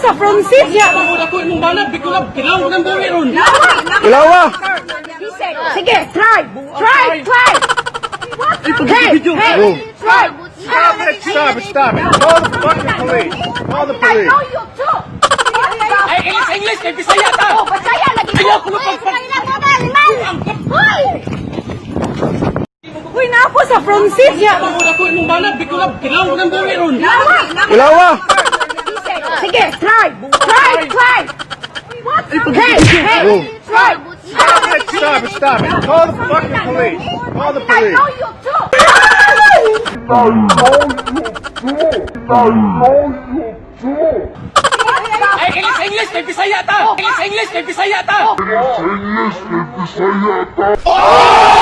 sa front seat niya. Tungod ako imong bana, bigula kilaw ng buwi ron. Ilawa! He said, sige, try, try, try. Hey, hey, Oh. try. Stop it, stop it, stop it. Call the fucking police. Call the I police. know you too. Ay, English, English, kay Bisaya ta. Oh, Bisaya lagi. Ayaw ko pagpag. Hoy! Uy, naa ko sa front seat niya. Tungod ako imong bana, bigula kilaw ng buwi ron. Ilawa! He said, sige, try, try, try. Hey, hey, Oh. try. Stop it, stop it, stop it. Call the fucking police. Call the I police. know you too. Ay, English, English, kay Bisaya ta. English, English, kay Bisaya ta. English, Bisaya ta.